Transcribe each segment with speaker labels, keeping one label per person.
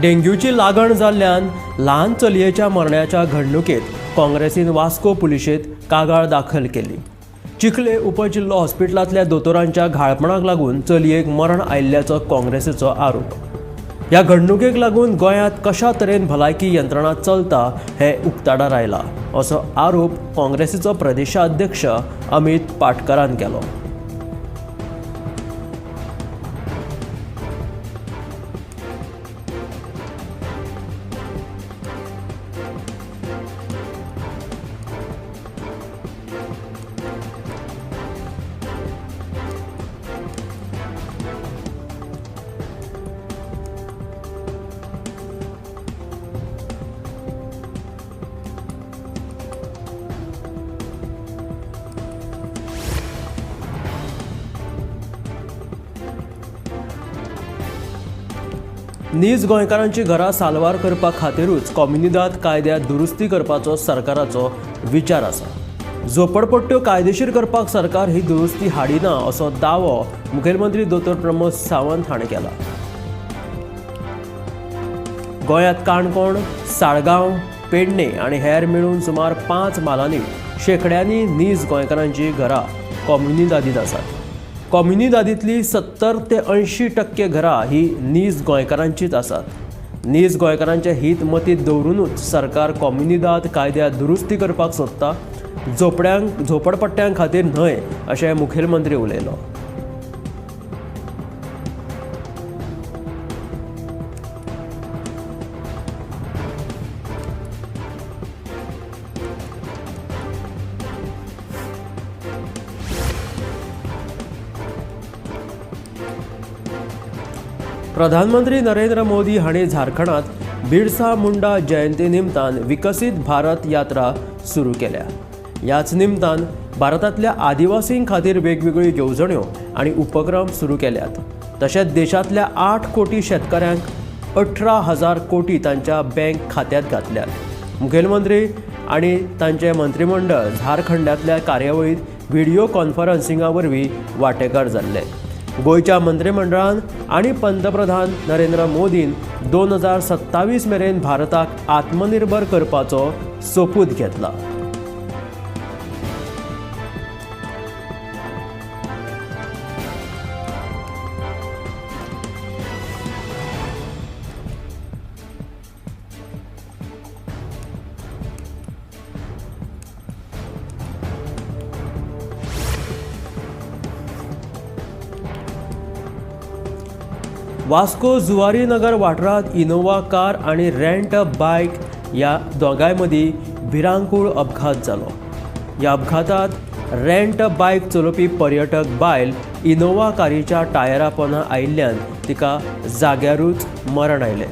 Speaker 1: डेंग्यूची लागण जाल्ल्यान ल्हान चलयेच्या मरणाच्या घडणुकेत काँग्रेसीन वास्को पुलिशेंत कागाळ दाखल केली. चिखले उपजिल्लो हॉस्पिटलांतल्या दोतोरांच्या घाळपणाक लागून चलयेक मरण आयिल्ल्याचो काँग्रेसीचो आरोप. ह्या घडणुकेक लागून गोंयांत कशा तरेन भलायकी यंत्रणा चलता हें उक्ताडार आयलां असो आरोप काँग्रेसीचो प्रदेशाध्यक्ष अमित पाटकरान केलो. नीज गोंयकारांची घरां साल्वार करपा खातीरूच कोमुनिदाद कायद्यांत दुरुस्ती करपाचो सरकाराचो विचार आसा. झोपडपट्ट्यो कायदेशीर करपाक सरकार ही दुरुस्ती हाडिना असो दावो मुखेलमंत्री दोतोर प्रमोद सावंत हाणें केला. गोंयांत काणकोण, साळगांव, पेडणे आनी हेर मेळून सुमार 5 म्हालांनी शेंकड्यांनी नीज गोंयकारांची घरां कोमुनिदादींत आसात. कोमुनिदादींतली 70 ते 80% घरां ही नीज गोंयकारांचीच आसात. नीज गोंयकारांचें हित मतींत दवरुनूच सरकार कोमुनिदाद कायद्यांत दुरुस्ती करपाक सोदता, झोपडपट्ट्यां खातीर न्हय अशें मुखेलमंत्री उलयलो. प्रधानमंत्री नरेंद्र मोदी हांणी झारखंडात बिरसा मुंडा जयंती निमतान विकसीत भारत यात्रा सुरू केल्या. ह्याच निमतान भारतांतल्या आदिवासीं खातीर वेगवेगळ्यो येवजण्यो आनी उपक्रम सुरू केल्यात. तशेंच देशांतल्या 8 कोटी शेतकाऱ्यांक 18,000 कोटी तांच्या बँक खात्यांत घातल्यात. मुखेलमंत्री आनी तांचे मंत्रीमंडळ झारखंडांतल्या कार्यावळींत व्हिडियो कॉन्फरन्सिंगा वरवीं वांटेकार जाल्ले. गोंयच्या मंत्रीमंडळान आनी पंतप्रधान नरेंद्र मोदीन 2027 मेरेन भारताक आत्मनिर्भर करपाचो सोपूत घेतला. वास्को जुवारी नगर वाठारांत इनोवा कार आनी रेंट बायक ह्या दोगांय मदीं भिरांकूळ अपघात जालो. ह्या अपघातांत रेंट बायक चलोवपी पर्यटक बायल इनोवा कारीच्या टायरा पोंदा आयिल्ल्यान तिका जाग्यारूच मरण आयलें.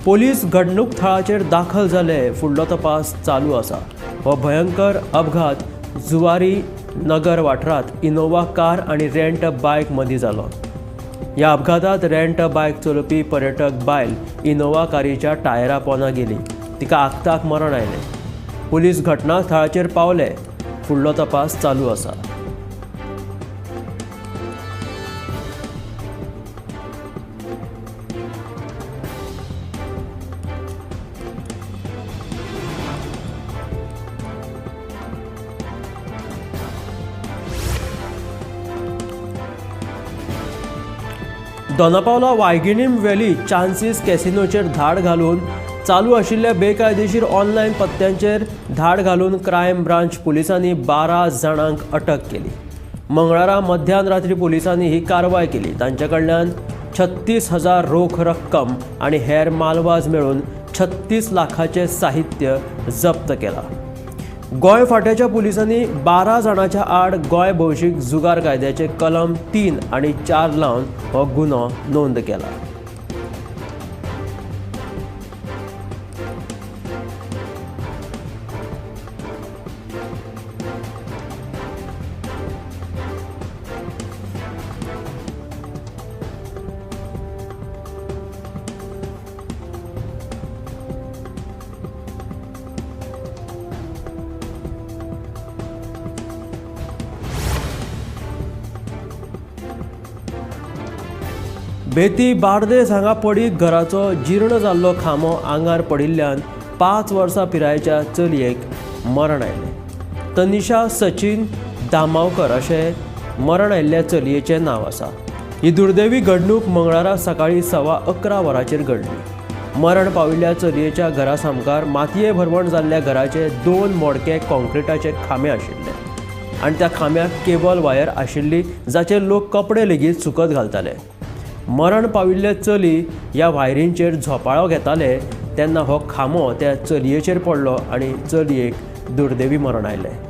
Speaker 1: पोलीस घडणूक थळाचेर दाखल जाले. फुडलो तपास चालू आसा. हो भयंकर अपघात जुवारी नगर वाठारांत इनोवा कार आनी रेंट बायक मदीं जालो. ह्या अपघातांत रेंट बायक चलोवपी पर्यटक बायल इनोवा कारीच्या टायरा पोंदा गेली. तिका आक्ताक मरण आयलें. पोलीस घटना थळाचेर पावले. फुडलो तपास चालू आसा. दोनापावला वायगिणीम व्हॅली चान्सीस कॅसिनोचेर धाड घालून चालू आशिल्ल्या बेकायदेशीर ऑनलायन पत्त्यांचेर धाड घालून क्रायम ब्रांच पुलिसांनी 12 जाणांक अटक केली. मंगळारा मध्यान रात्री पुलिसांनी ही कारवाय केली. तांचे कडल्यान 36,000 रोख रक्कम आनी हेर मालवाज मेळून 36 लाखाचें साहित्य जप्त केलां. गोंय फांट्याच्या पुलिसांनी 12 जाणांच्या आड गोंय भौशीक जुगार कायद्याचे कलम 3 आनी 4 लावन हो गुन्हो नोंद केला. बेती बार्देस हांगा पडीक घराचो जीर्ण जाल्लो खांबो आंगार पडिल्ल्यान 5 वर्सां पिरायेच्या चलयेक मरण आयलें. तनिषा सचिन दामावकर अशें मरण आयिल्ल्या चलयेचें नांव आसा. ही दुर्दैवी घडणूक मंगळारा सकाळीं 11:15 वरांचेर घडली. मरण पाविल्ल्या चलयेच्या घरा सामकार मातये भरवण जाल्ल्या घराचे 2 मोडके कॉन्क्रिटाचे खांबे आशिल्ले आनी त्या खांब्याक केबल वायर आशिल्ली, जाचेर लोक कपडे लेगीत सुकत घालताले. मरण पाविल्ले चली ह्या वायरींचेर झोपाळो घेताले तेन्ना हो खांबो त्या चलयेचेर पडलो आनी चलयेक दुर्दैवी मरण आयलें.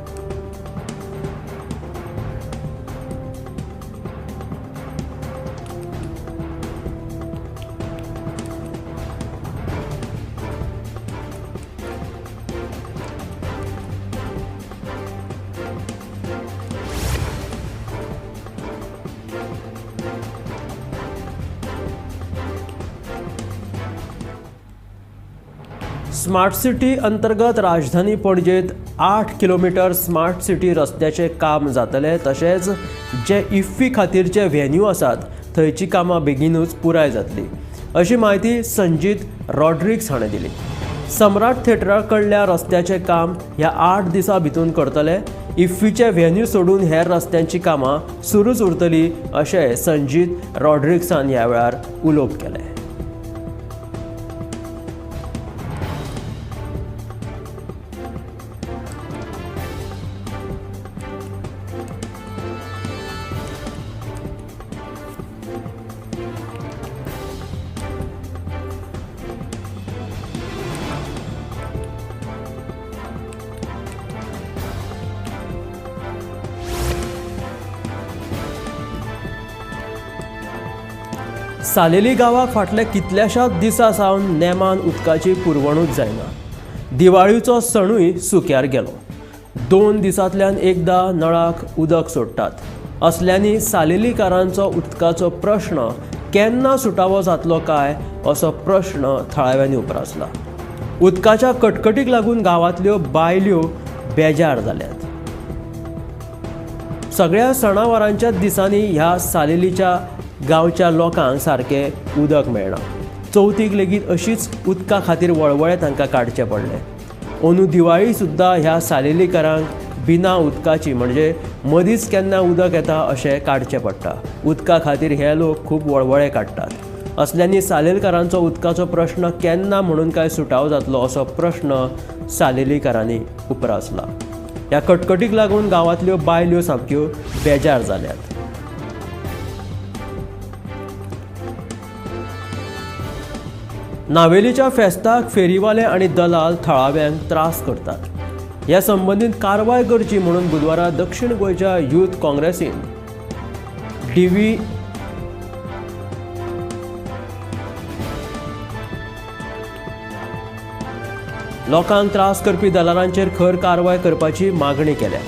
Speaker 1: स्मार्ट सिटी अंतर्गत राजधानी पणजेत 8 किलोमीटर स्मार्ट सिटी रस्त्याचें काम जातलें. तशेंच जे इफ्फी खातीरचे व्हेन्यू आसात थंयची कामां बेगीनूच पुराय जातली, अशी म्हायती संजीत रॉड्रिग्स हाणें दिली. सम्राट थिएटरा कडल्या रस्त्याचें काम ह्या 8 दिसां भितून करतले. इफ्फीचे व्हेन्यू सोडून हेर रस्त्यांची कामां सुरूच उरतली, अशें संजीत रॉड्रिग्सान ह्या वेळार उलोवप केलें. सालेली गांवाक फाटल्या कितल्याशाच दिसां सावन नेमान उदकाची पुरवणूच जायना. दिवाळीचो सणूय सुक्यार गेलो. 2 दिसांतल्यान एकदां नळाक उदक सोडटात. असल्यांनी सालेलीकारांचो उदकाचो प्रश्न केन्ना सुटावो जातलो काय असो प्रश्न थळाव्यांनी उप्रासला. उदकाच्या कटकटीक लागून गांवांतल्यो बायल्यो बेजार जाल्यात. सगळ्या सणावारांच्या दिसांनी ह्या सालेलीच्या गांवच्या लोकांक सारकें उदक मेळना. चवथीक लेगीत अशीच उदका खातीर वळवळे तांकां काडचे पडले. अंदू दिवाळी सुद्दां ह्या सालेलीकारांक बिना उदकाची, म्हणजे मदींच केन्ना उदक येता अशें काडचें पडटा. उदका खातीर हे लोक खूब वळवळे काडटात. असल्यांनी सालेलकारांचो उदकाचो प्रश्न केन्ना म्हणून काय सुटावो जातलो असो प्रश्न सालेलीकारांनी उप्रासला. ह्या कटकटीक लागून गांवांतल्यो बायल्यो सामक्यो बेजार जाल्यात. नावेलीच्या फेस्ताक फेरीवाले आनी दलाल थळाव्यांक त्रास करतात. ह्या संबंदीत कारवाय करची म्हणून बुधवारा दक्षिण गोंयच्या यूथ काँग्रेसीन डीव्ही लोकांक त्रास करपी दलालांचेर खर कारवाय करपाची मागणी केल्या.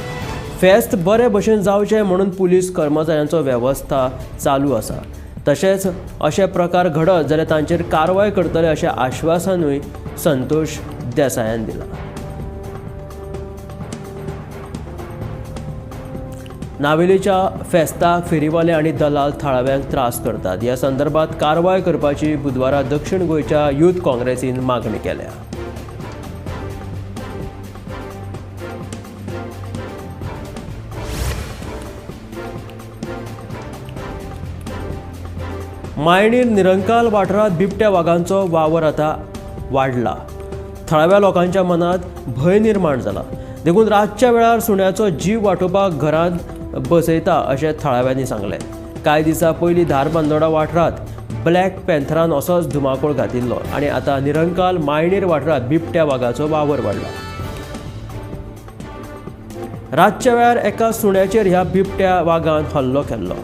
Speaker 1: फेस्त बरे भशेन जावचें म्हणून पुलीस कर्मचाऱ्यांचो वेवस्था चालू आसा. तशेंच अशे प्रकार घडत जाल्यार तांचेर कारवाय करतले अशें आश्वासनूय संतोष देसायान दिलां. नावेलीच्या फेस्ताक फेरीवाले आनी दलाल थळाव्यांक त्रास करतात. ह्या संदर्भात कारवाय करपाची बुधवारा दक्षिण गोंयच्या यूथ काँग्रेसीन मागणी केल्या. मायणीर निरंकाल वाठारांत बिबट्या वागांचो वावर आतां वाडला. थळाव्या लोकांच्या मनांत भंय निर्माण जाला. देखून रातच्या वेळार सुण्याचो जीव वाटोवपाक घरांत बसयता अशें थळाव्यांनी सांगलें. कांय दिसां पयलीं धारबांदोडा वाठारांत ब्लॅक पॅन्थरान असोच धुमाकूळ घातिल्लो आनी आतां निरंकाल मायणीर वाठारांत बिबट्या वागाचो वावर वाडला. रातच्या वेळार एका सुण्याचेर ह्या बिबट्या वागान हल्लो केल्लो.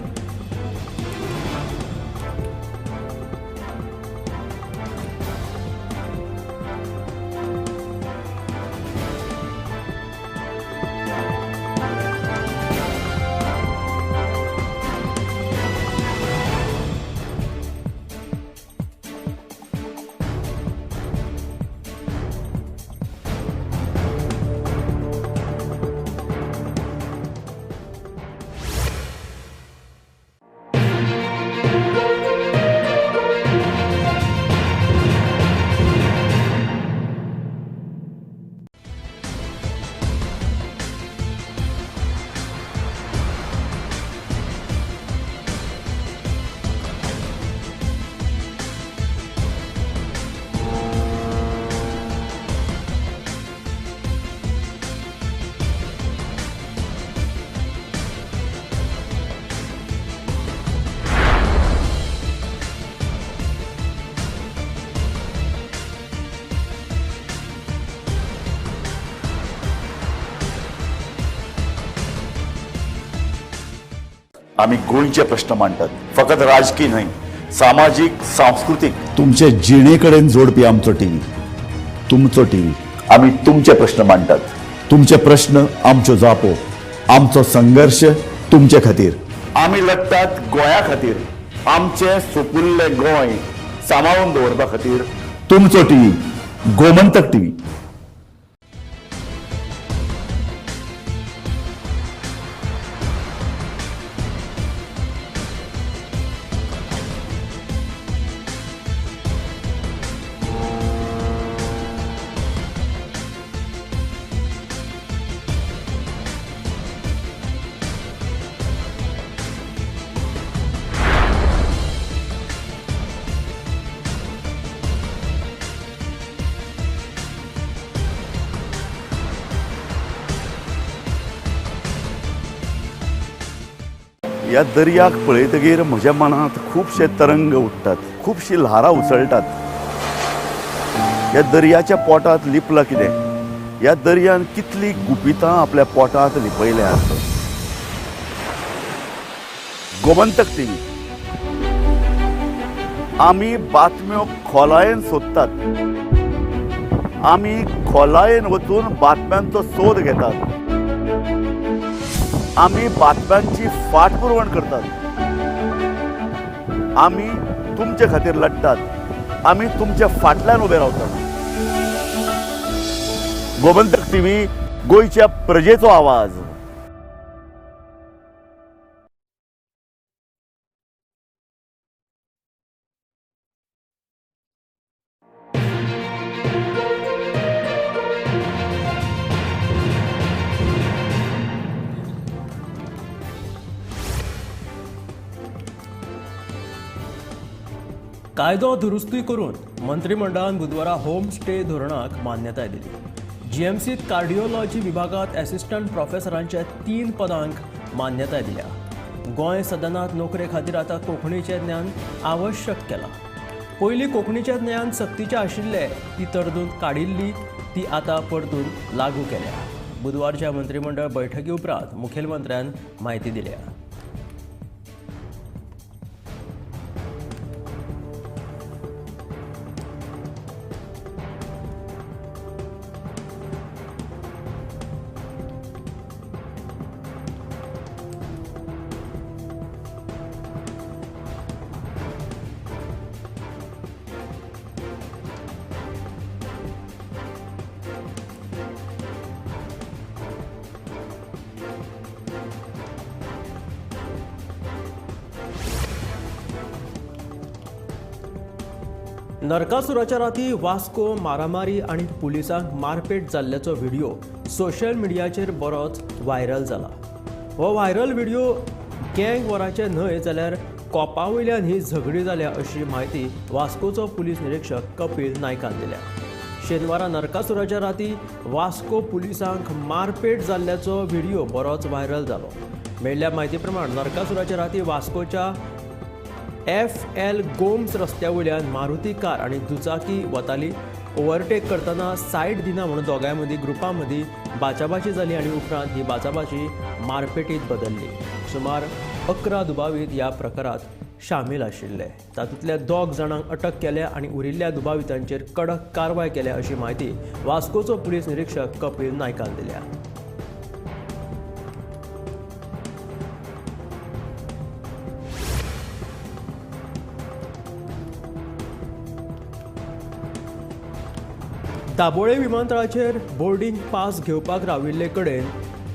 Speaker 2: आमी गोंयचे प्रश्न मांडटात, फकत राजकी न्हय, सामाजीक, सांस्कृतीक, तुमचे जिणे कडेन जोडपी आमचो टीव्ही, तुमचो टीव्ही। आमी तुमचे प्रश्न मांडटात, तुमचे प्रश्न आमच्यो जापो, आमचो संघर्ष तुमचे खातीर। आमी लढटात गोंया खातीर, आमचे सुपुल्ले गोंय सांबाळून दवरपा खातीर। तुमचो टीव्ही, गोमंतक टीव्ही। ह्या दर्याक पळयतगीर म्हज्या मनांत खुबशे तरंग उठ्ठात, खुबशी ल्हारां उसळटात। ह्या दर्याच्या पोटांत लिपलां कितें? ह्या दर्यान कितली गुपितां आपल्या पोटांत लिपयल्यात? गोमंतक टीव्ही, आमी बातम्यो खोलायेन सोदतात, आमी खोलायेन वचून बातम्यांचो सोद घेतात, आमी बातम्यांची फाटपुरवण करतात, आमी तुमचे खातीर लढटात, आमी तुमच्या फाटल्यान उबे रावतात। गोमंतक टीव्ही, गोंयच्या प्रजेचो आवाज।
Speaker 1: कायदो दुरुस्ती करून मंत्रिमंडळान बुधवारा होम स्टे धोरणाक मान्यताय दिली। जीएमसीत कार्डिओलॉजी विभागात असिस्टंट प्रोफेसरांच्या 3 पदांक मान्यताय दिल्या। गोंय सदनात नोकरे खातीर आतां कोंकणीचें ज्ञान आवश्यक केलां। पयलीं कोंकणीचें ज्ञान सक्तीचें आशिल्लें, ती तरतूद काडिल्ली, ती आतां परतून लागू केल्या। बुधवारच्या मंत्रिमंडळ बैठकी उपरांत मुखेलमंत्र्यान म्हायती दिल्या। नरकासुराच्या राती वास्को मारामारी आनी पुलिसांक मारपेट जाल्ल्याचो व्हिडिओ सोशल मिडियाचेर बरोच व्हायरल जाला। हो व्हायरल व्हिडिओ गँग वॉराचे न्हय जाल्यार कोपा वयल्यान ही झगडी जाल्या अशी म्हायती वास्कोचो पुलीस निरीक्षक कपिल नायकान दिल्या। शेनवारा नरकासुराच्या राती वास्को पुलिसांक मारपेट जाल्ल्याचो व्हिडिओ बरोच व्हायरल जालो। मेळिल्ल्या म्हायती प्रमाण नरकासुराच्या राती वास्कोच्या एफ.एल. गोम्स रस्त्या वयल्यान मारुती कार आनी दुचाकी वताली। ओव्हरटेक करतना सायड दिना म्हणून दोगांय मदीं ग्रुपा मदीं बाचाबाची जाली आनी उपरांत ही बाचाबाची मारपेटीत बदल्ली। सुमार 11 दुबावीत ह्या प्रकारात शामील आशिल्ले। तातूंतल्या 2 जाणांक अटक केल्या आनी उरिल्ल्या दुबावितांचेर कडक कारवाय केल्या अशी म्हायती वास्कोचो पुलीस निरीक्षक कपिल नायकान दिल्या। दाबोळे विमानतळाचेर बोर्डिंग पास घेवपाक राविल्ले कडेन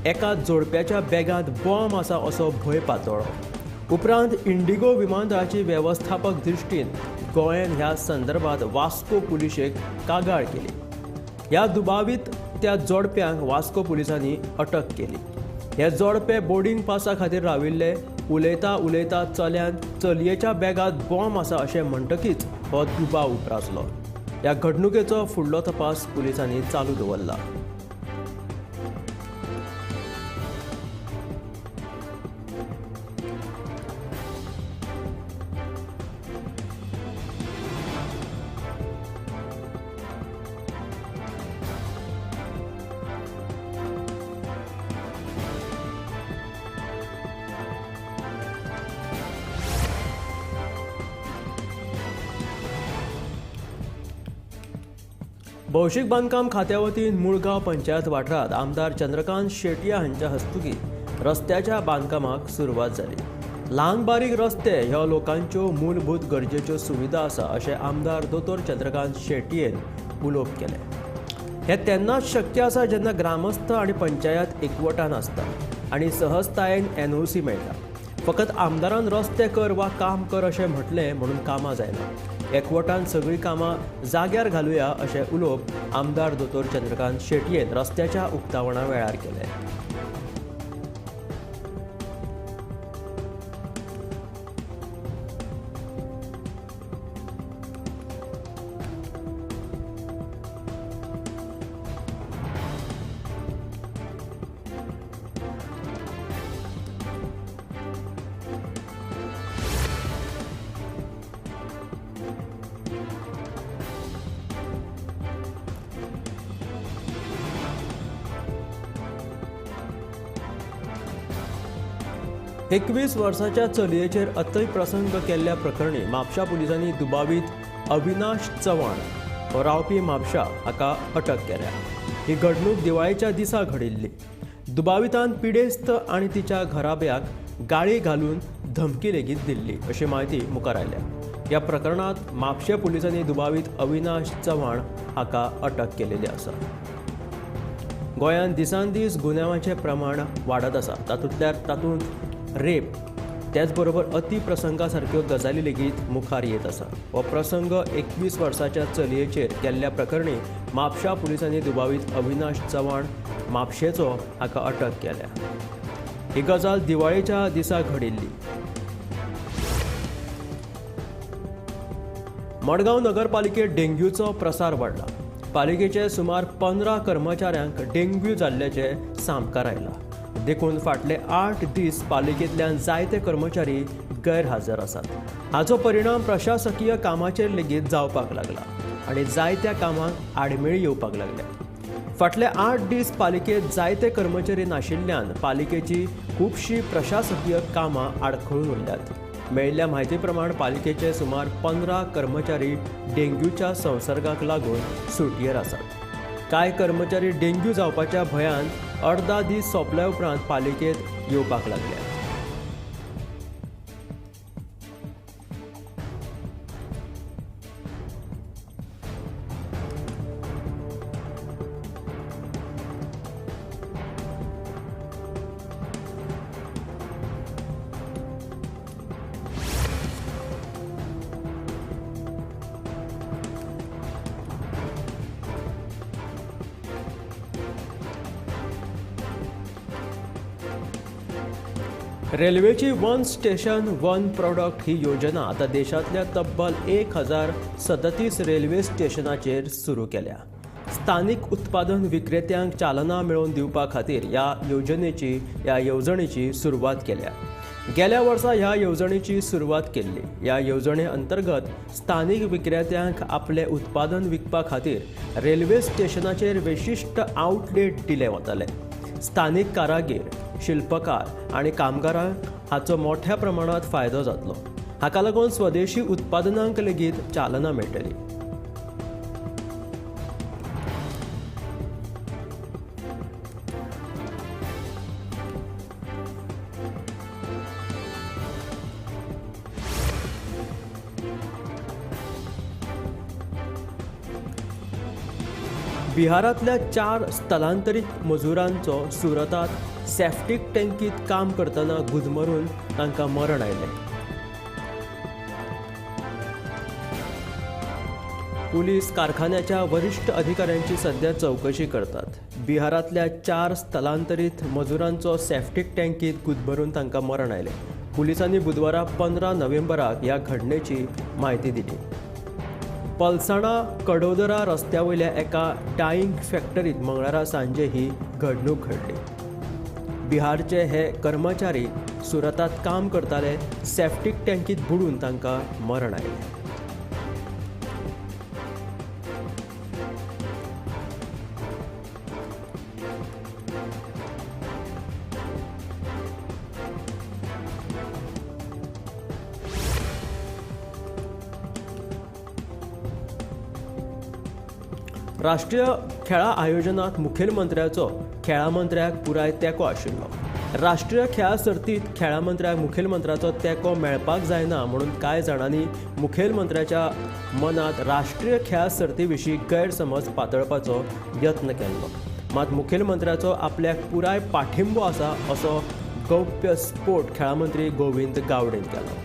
Speaker 1: एका जोडप्याच्या बॅगांत बॉम्ब आसा असो भंय पातळ्ळो। उपरांत इंडिगो विमानतळाची वेवस्थापक दृश्टीन गोंयान ह्या संदर्भात वास्को पुलिशेक कागाळ केली। ह्या दुबावीत त्या जोडप्यांक वास्को पुलिसांनी अटक केली। हे जोडपे बोर्डिंग पासा खातीर राविल्ले। उलयता उलयता चल्यान चलयेच्या बॅगांत बॉम्ब आसा अशें म्हणटकीच हो दुबाव उप्रासलो। ह्या घडणुकेचो फुडलो तपास पुलिसांनी चालू दवरला। भौशीक बांदकाम खात्या वतीन मुळगांव पंचायत वाठारांत आमदार चंद्रकांत शेटये हांच्या हस्तुकीं रस्त्याच्या बांदकामाक सुरवात जाली. ल्हान बारीक रस्ते ह्यो लोकांच्यो मूलभूत गरजेच्यो सुविधा आसा अशें आमदार दोतोर चंद्रकांत शेटयेन उलोवप केलें. हें तेन्नाच शक्य आसा जेन्ना ग्रामस्थ आनी पंचायत एकवटान आसता आनी सहजतायेन एनओसी मेळटा. फकत आमदारान रस्ते कर वा काम कर अशें म्हटलें म्हणून कामां जायना. एकवटान सगळीं कामां जाग्यार घालुया अशें उलोवप आमदार दोतोर चंद्रकांत शेटयेन रस्त्याच्या उक्तावणा वेळार केलें. एकवीस वर्साच्या चलयेचेर अतिप्रसंग केल्ल्या प्रकरणी म्हापशा पुलिसांनी दुबावीत अविनाश चव्हाण हो रावपी म्हापशा हाका अटक केल्या. ही घडणूक दिवाळेच्या दिसा घडिल्ली. दुबावितान पिडेस्त आनी तिच्या घराब्याक गाळी घालून धमकी लेगीत दिल्ली अशी म्हायती मुखार आयल्या. ह्या प्रकरणांत म्हापशें पुलिसांनी दुबावीत अविनाश चव्हाण हाका अटक केलेली आसा. गोंयांत दिसान दीस गुन्यांवाचें प्रमाण वाडत आसा. तातूंत रेप त्याचबरोबर अतिप्रसंगा सारक्यो गजाली लेगीत मुखार येत आसा. हो प्रसंग 21 वर्साच्या चलयेचेर केल्ल्या प्रकरणी म्हापशा पुलिसांनी दुबावीत अविनाश चव्हाण म्हापशेचो हाका अटक केल्या. ही गजाल दिवाळेच्या दिसा घडिल्ली. मडगांव नगरपालिकेत डेंग्यूचो प्रसार वाडला. पालिकेचे सुमार 15 कर्मचाऱ्यांक डेंग्यू जाल्ल्याचें सामकार आयलां. देखून फाटले 8 दीस पालिकेंतल्यान जायते कर्मचारी गैरहाजर आसात. हाचो परिणाम प्रशासकीय कामाचेर लेगीत जावपाक लागला आनी जायत्या कामांक आडमेळी येवपाक लागल्या. फाटले 8 दीस पालिकेंत जायते कर्मचारी नाशिल्ल्यान पालिकेची खुबशीं प्रशासकीय कामां आडखळून उरल्यात. मेळिल्ल्या म्हायती प्रमाण पालिकेचे सुमार 15 कर्मचारी डेंग्यूच्या संसर्गाक लागून सुटयेर आसात. कांय कर्मचारी डेंग्यू जावपाच्या भंयान अर्दा दीस सोंपल्या उपरांत पालिकेंत येवपाक लागल्या. रेल्वेची वन स्टेशन वन प्रॉडक्ट ही योजना आता देशांतल्या तब्बल 1037 रेल्वे स्टेशनाचेर सुरू केल्या. स्थानिक उत्पादन विक्रेत्यांक चालना मेळोवन दिवपा खातीर ह्या येवजणेची सुरवात केल्या. गेल्या वर्सा ह्या येवजणेची सुरवात केल्ली. ह्या येवजणे अंतर्गत स्थानिक विक्रेत्यांक आपले उत्पादन विकपा खातीर रेल्वे स्टेशनाचेर विशिश्ट आउटलेट दिले वताले. स्थानिक कारागीर, शिल्पकार आनी कामगारांक हाचो मोठ्या प्रमाणात फायदो जातलो. हाका लागून स्वदेशी उत्पादनांक लेगीत चालना मेळटली. बिहारांतल्या 4 स्थलांतरीत मजुरांचो सुरतांत सेफ्टीक टँकीत काम करतना गुदमरून तांकां मरण आयलें. पुलीस कारखान्याच्या वरिश्ठ अधिकाऱ्यांची सध्या चवकशी करतात. बिहारांतल्या 4 स्थलांतरीत मजुरांचो सेफ्टीक टँकीत गुदमरून तांकां मरण आयलें. पुलिसांनी बुधवारा 15 नोव्हेंबराक ह्या घडणेची म्हायती दिली. पलसाणा कडोदरा रस्त्या वयल्या एका डायिंग फॅक्टरीत मंगळारा सांजे ही घडणूक घडली. बिहारचे हे कर्मचारी सुरतांत काम करताले. सेफ्टीक टँकीत बुडून तांकां मरण आयलें. राष्ट्रीय खेळां आयोजनात मुखेलमंत्र्याचो खेळां मंत्र्याक पुराय तेंको आशिल्लो. राष्ट्रीय खेळां सर्तींत खेळां मंत्र्याक मुखेलमंत्र्याचो तेंको मेळपाक जायना म्हणून कांय जाणांनी मुखेलमंत्र्याच्या मनांत राष्ट्रीय खेळां सर्ती विशीं गैरसमज पातळपाचो यत्न केल्लो. मात मुखेलमंत्र्याचो आपल्याक पुराय पाठिंबो आसा असो गौप्य स्फोट खेळां मंत्री गोविंद गावडेन केलो.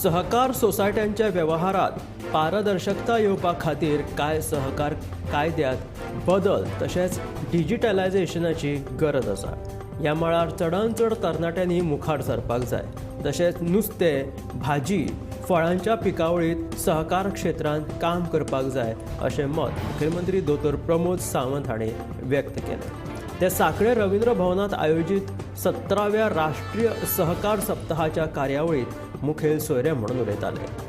Speaker 1: सहकार सोसायट्यांच्या व्यवहारात पारदर्शकता येवपा खातीर कांय सहकार कायद्यांत बदल तशेंच डिजिटलायझेशनाची गरज आसा. ह्या मळार चडांत चड तरणाट्यांनी मुखार सरपाक जाय. तशेंच नुस्तें, भाजी, फळांच्या पिकावळींत सहकार क्षेत्रांत काम करपाक जाय अशें मत मुखेलमंत्री दोतोर प्रमोद सावंत हांणी व्यक्त केलें. ते सांखळे रवींद्र भवनांत आयोजीत 17व्या राष्ट्रीय सहकार सप्ताहाच्या कार्यावळींत मुखेल सोयरे म्हणून उलयताले.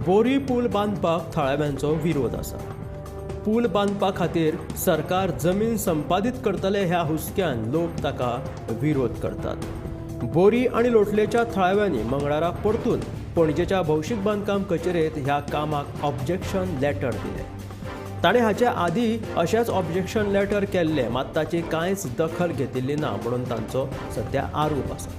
Speaker 1: बोरी पूल बांदपाक थळाव्यांचो विरोध आसा. पूल बांदपा खातीर सरकार जमीन संपादीत करतले ह्या हुस्क्यान लोक ताका विरोध करतात. बोरी आनी लोटलेच्या थळाव्यांनी मंगळारा परतून पणजेच्या भौशीक बांदकाम कचेरेंत ह्या कामाक ऑब्जेक्शन लेटर दिलें. ताणें हाचे आदीं अशेंच ऑब्जेक्शन लेटर केल्लें, मात ताची कांयच दखल घेतिल्ली ना म्हणून तांचो सद्या आरोप आसा.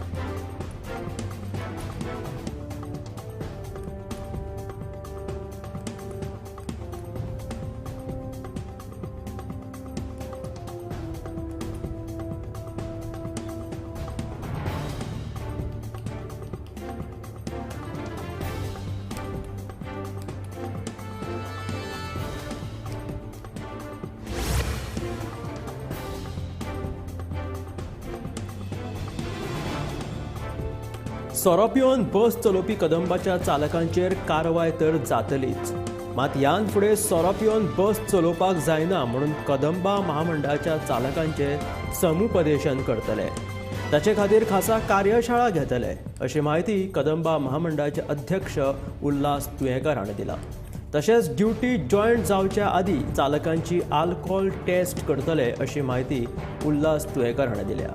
Speaker 1: सोरो पिवन बस चलोवपी कदंबाच्या चालकांचेर कारवाय तर जातलीच, मात ह्यान फुडें सोरो पिवन बस चलोवपाक जायना म्हणून कदंबा महामंडळाच्या चालकांचे समुपदेशन करतले. ताचे खातीर खासा कार्यशाळा घेतले अशी म्हायती कदंबा महामंडळाचे अध्यक्ष उल्हास तुयेंकार हाणें दिला. तशेंच ड्युटी जॉयंट जावच्या आदीं चालकांची आल्कोहोल टेस्ट करतले अशी म्हायती उल्हास तुयेंकार हाणें दिल्या.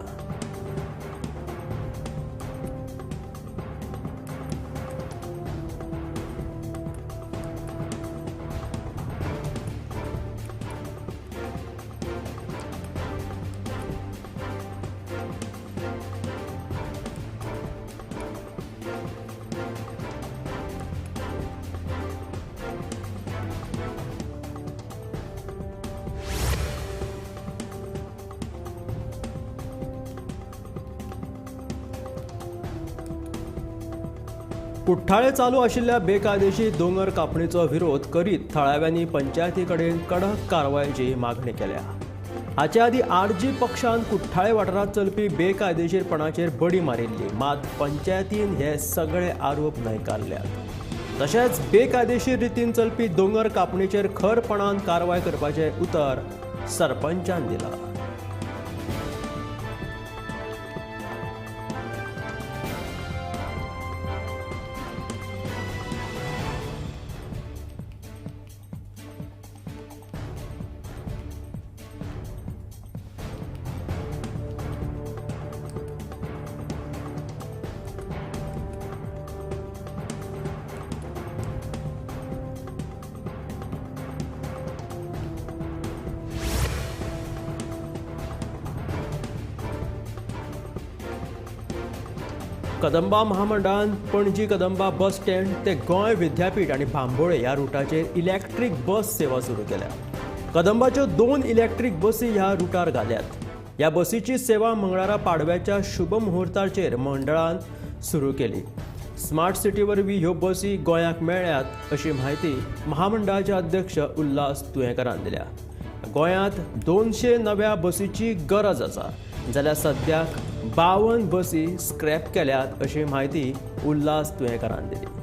Speaker 1: कुठ्ठाळे चालू आशिल्ल्या बेकायदेशीर दोंगर कापणीचो विरोध करीत थळाव्यांनी पंचायती कडेन कडक कारवायेची मागणी केल्या. हाचे आदीं आरजी पक्षान कुठ्ठाळे वाठारांत चलपी बेकायदेशीरपणाचेर बडी मारिल्ली, मात पंचायतीन हे सगळे आरोप न्हयकारल्यात. तशेंच बेकायदेशीर रितीन चलपी दोंगर कापणीचेर खरपणान कारवाय करपाचें उतर सरपंचान दिलां. कदंबा महामंडळान पणजी कदंबा बस स्टँड ते गोंय विद्यापीठ आनी बांबोळे ह्या रुटाचेर इलेक्ट्रीक बस सेवा सुरू केल्या. कदंबाच्यो 2 इलेक्ट्रीक बसी ह्या रुटार घाल्यात. ह्या बसीची सेवा मंगळारा पाडव्याच्या शुभ मुहूर्ताचेर मंडळान सुरू केली. स्मार्ट सिटी वरवीं ह्यो बसी गोंयाक मेळ्ळ्यात अशी म्हायती महामंडळाचे अध्यक्ष उल्हास तुयेंकारान दिल्या. गोंयांत 200 नव्या बसीची गरज आसा, जाल्यार सद्याक 52 बसी स्क्रॅप केल्यात अशी म्हायती उल्हास तुयेंकारान दिली.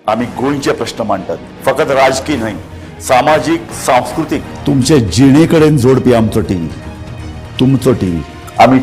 Speaker 2: आमी गोंयचे प्रश्न मांडटात, फकत राजकी न्हय, सामाजीक, सांस्कृतीक, तुमचे जिणे कडेन जोडपी आमचो टीव्ही, तुमचो टीव्ही. आमी